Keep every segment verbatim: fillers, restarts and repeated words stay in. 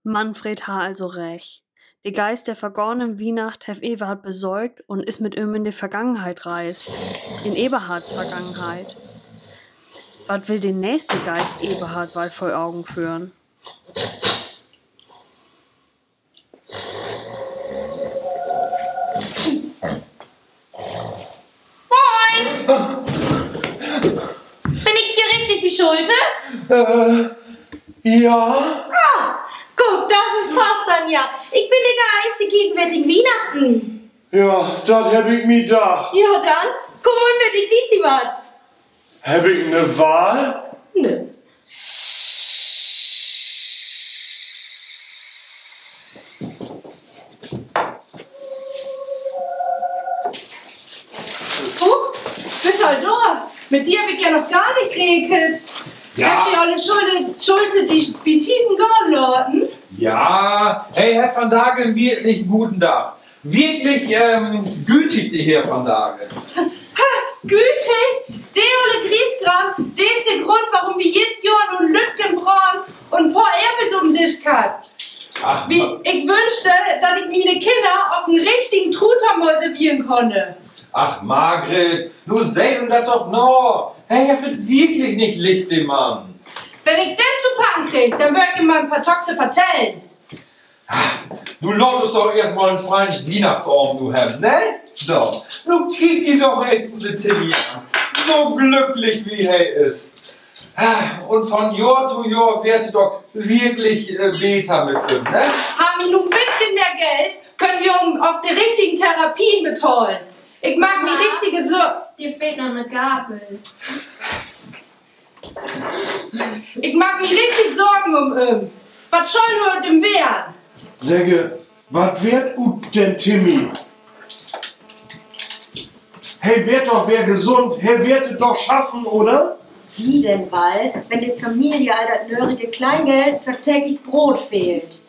Manfred harr also recht. De Geist der vergahnen Wiehnacht hett Eberhard besöcht un is mit em in de Vergangenheit reist. In Eberhards Vergangenheit. Wat will de nächste Geist Eberhard woll vör Ogen föhren? Moin! Bün ik hier richtig bi Schulte? Äh, ja. Ah, goot, dat passt denn ja. Ik bün de Geist der gegenwärtigen Wiehnachten. Ja, dat heff ik mi dacht. Ja, denn, kumm mal mit, ik wies di wat. Heff ik 'ne Wahl? Nee. Huch, büst al dor? Mit di heff ik ja noch gor nich rekent. Ja. Hett de olle Schulte, Schulte di bi Tieden gahn laten? Ja, he hett vandage en wirklich guten Dag. Wirklich, ähm, gütig, de Herr vandage. Ha, gütig? De olle Griesgram, de is de Grund, worüm wi jitt Johr nu 'n lüttjen Braden un en poor Aarpels op'n Disch hebbt. Ach, ik wünsch, dat ik miene Kinner ok en richtigen Truthahn servieren kunn. Ach, Margret, nu seh em dat doch na. He hett dat wirklich nich licht, de Mann. Wenn ik den to packen krieg, denn wöör ik em mal en poor Takte vertellen. Nu laat uns doch eerst mal en feinen Wiehnachtsavend nu hebben, ne? So, nu kiek di doch even use Timmy an. So glücklich, wie he is. Un von Johr to Johr warrt dat doch wirklich, äh, beter mit em, ne? Harr wi nu 'n beten mehr Geld, köönt wi em ok de richtigen Therapien betahlen. Ik maak mi richtige Sor-, hier fehlt noch 'ne Gabel. Ik maak mi richtig Sorgen üm em. Wat schall nu ut em weern? Segg, wat weert ut den Timmy? He weert doch weer gesund, he weert dat doch schaffen, oder? Wie denn woll, wenn de Familie all dat nödige Kleingeld för 't däglich Broot fehlt?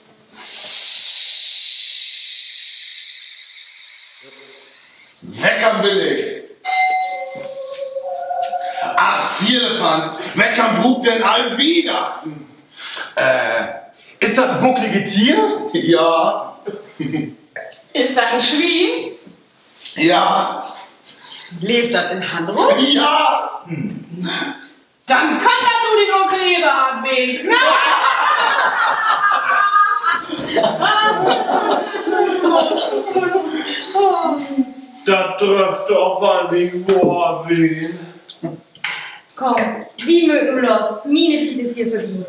Weckern will ik. Ach, Firlefanz, weckern bruukt denn al Wiehnachten. Äh, is dat en bucklige Tier? Ja. Is dat en Swien? Ja. Leevt dat in Handruk? Ja. Denn kann dat nu de Onkel Eberhard ween. Dat dröff doch woll nich wohr ween. Kumm, wi mööt nu los. Miene Tiet is hier vörbi.